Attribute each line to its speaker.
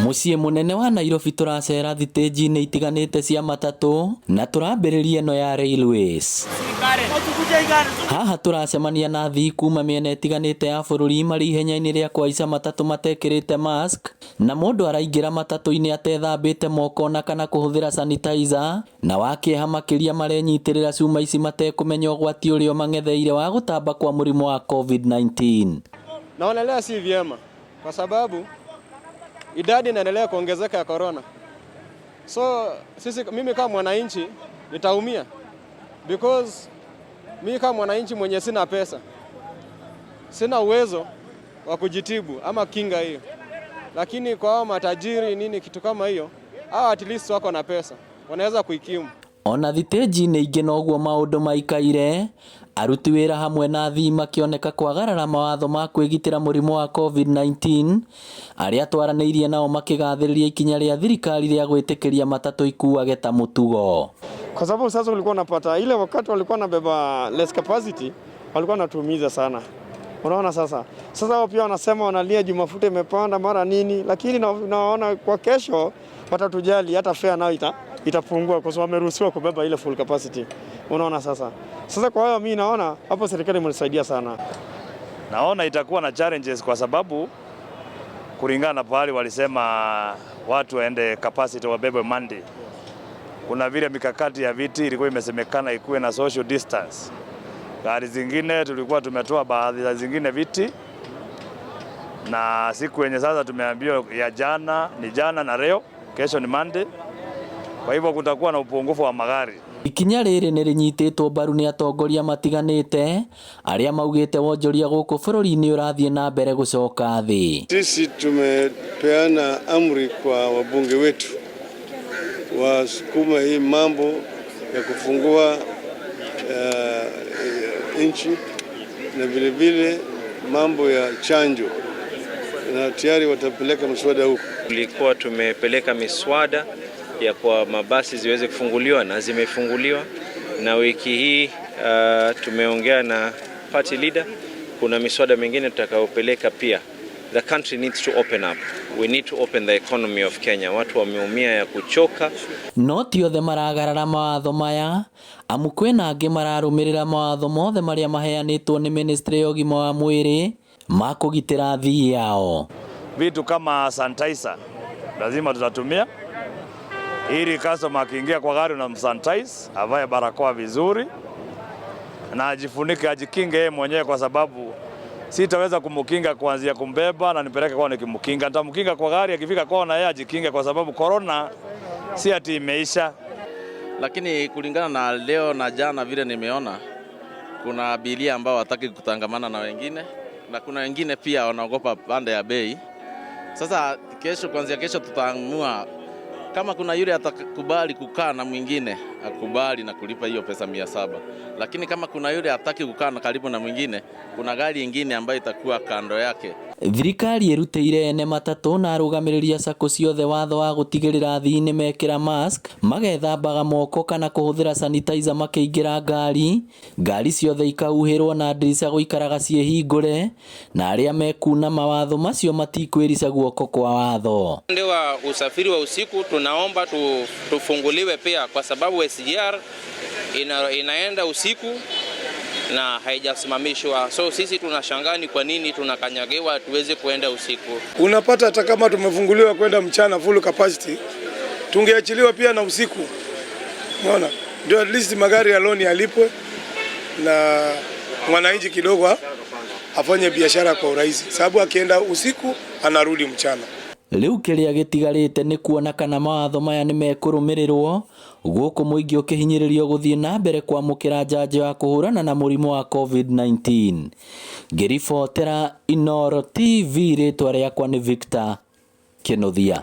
Speaker 1: Mũciĩ mũnene wa Nairobi tũracera thitĩnji-inĩ itiganĩte cia matatũ na tũrambĩrĩria ĩno ya Railways. Haha tũracemania na athii kuma mĩena ĩtiganĩte ya bũrũri marĩ ihenya-inĩ rĩa kũhaica matatũ matekĩrĩte mask na mũndũ araingĩra matatũ-inĩ atethambĩte moko na kana kũhũthĩra sanitizer na wa kĩeha makĩria marenyitĩrĩra cuma ici matekũmenya ũgwati ũrĩa ũmang'etheire wa gũtamba kwa mũrimũ wa COVID-19.
Speaker 2: Naonelea si vyema kwa sababu idadi inaendelea kuongezeka ya corona. So sisi, mimi kama mwananchi nitaumia because mimi kama mwananchi mwenye sina pesa, sina uwezo wa kujitibu ama kinga hiyo, lakini kwa hao matajiri nini kitu kama hiyo, hao at least wako na pesa, wanaweza kuikimu.
Speaker 1: Ona thitĩnji-inĩ ingĩ noguo maũndũ maikaire, aruti wĩra hamwe na athii makĩoneka kwagarara mawatho ma kwĩgitĩra mũrimũ wa COVID-19, arĩa twaranĩirie nao makĩgathĩrĩria ikinya rĩa thirikari rĩa gwĩtĩkĩria matatũ ikuage ta mũtugo.
Speaker 2: Kwa sababu sasa ulikuwa unapata ile wakati walikuwa wanabeba less capacity, walikuwa wanatuumiza sana. Unaona sasa. Sasa wao pia wanasema wanalia juu mafuta imepanda mara nini, lakini naona kwa kesho watatujali, hata fare nayo itapungua kwa sababu wameruhusiwa kubeba ile full capacity. Unaona sasa. Sasa kwa hiyo mimi naona hapo serikali imenisaidia sana.
Speaker 3: Naona itakuwa na challenges kwa sababu kulingana na pahali walisema watu waende capacity wabebe Monday. Kuna vile mikakati ya viti ilikuwa imesemekana ikuwe na social distance. Gari zingine tulikuwa tumetoa baadhi za zingine viti, na siku yenye sasa tumeambiwa ya jana ni jana na leo, kesho ni Monday. Kwa hivyo kutakuwa na upungufu wa magari.
Speaker 1: Ikinya rĩrĩ nĩ rĩnyitĩtwo mbaru nĩ atongoria matiganĩte arĩa maugĩte wonjoria gũkũ bũrũri-inĩ ũrathiĩ na mbere gũcoka thĩ.
Speaker 4: Sisi tumepeana amri kwa wabunge wetu wasukuma hii mambo ya kufungua nchi na vilevile mambo ya chanjo, na tayari watapeleka mswada huko.
Speaker 5: Tulikuwa tumepeleka miswada ya kwa mabasi ziweze kufunguliwa na zimefunguliwa, na wiki hii tumeongea na party leader. Kuna miswada mingine tutakayopeleka pia. The country needs to open up. We need to open the economy of Kenya. Watu wameumia ya kuchoka.
Speaker 1: No ti othe maragarara mawatho maya amu kwĩna angĩ mararũmĩrĩra mawatho mothe marĩa maheanĩtwo nĩ ministry ya ũgima wa mwĩrĩ ma kũgitĩra athii ao.
Speaker 3: Vitu kama sanitizer lazima tutatumia ili customer akiingia kwa gari unamsanitize, avae barakoa vizuri na ajifunike, ajikinge yeye mwenyewe, kwa sababu sitaweza kumkinga kuanzia kumbeba na nipeleke kwao nikimkinga. Nitamkinga kwa gari, akifika kwao na yeye ajikinge, kwa sababu corona si ati imeisha.
Speaker 6: Lakini kulingana na leo na jana vile nimeona, kuna abiria ambao hataki kutangamana na wengine na kuna wengine pia wanaogopa pande ya bei. Sasa kesho, kuanzia kesho tutaamua kama kuna yule atakubali kukaa na mwingine akubali na kulipa hiyo pesa 700, lakini kama kuna yule hataki kukaa na karibu na mwingine, kuna gari ingine ambayo itakuwa kando yake.
Speaker 1: Thirikari ĩrutĩire ene matatũ na arũgamĩrĩri a sacco ciothe watho wa gũtigĩrĩra athii nĩ mekĩra mask, magethambaga moko kana kũhũthĩra sanitizer makĩingĩra ngari, ngari ciothe ikahuhĩrwo na ndirica gũikaraga ciĩhingũre, na arĩa mekuna mawatho macio matikwĩrica guoko kwa watho.
Speaker 5: Upande wa usafiri wa usiku tunaomba tufunguliwe pia, kwa sababu SGR inaenda usiku na haijasimamishwa. So sisi tunashangaa ni kwa nini tunakanyagiwa tuweze kuenda usiku.
Speaker 7: Unapata hata kama tumefunguliwa kwenda mchana full capacity, tungeachiliwa pia na usiku. Unaona, ndio at least magari ya loni yalipwe na mwananchi kidogo afanye biashara kwa urahisi, sababu akienda usiku anarudi mchana.
Speaker 1: Rĩu kĩrĩa gĩtigarĩte nĩ kuona kana mawatho maya nĩ mekũrũmĩrĩrwo gũkũ mũingĩ ũkĩhinyĩrĩrio gũthiĩ na mbere kwamũkĩra njanjo ya kũhũrana na mũrimũ wa COVID-19. Ngĩribotera Inooro TV rĩtwa rĩakwa nĩ Victor Kĩnuthia.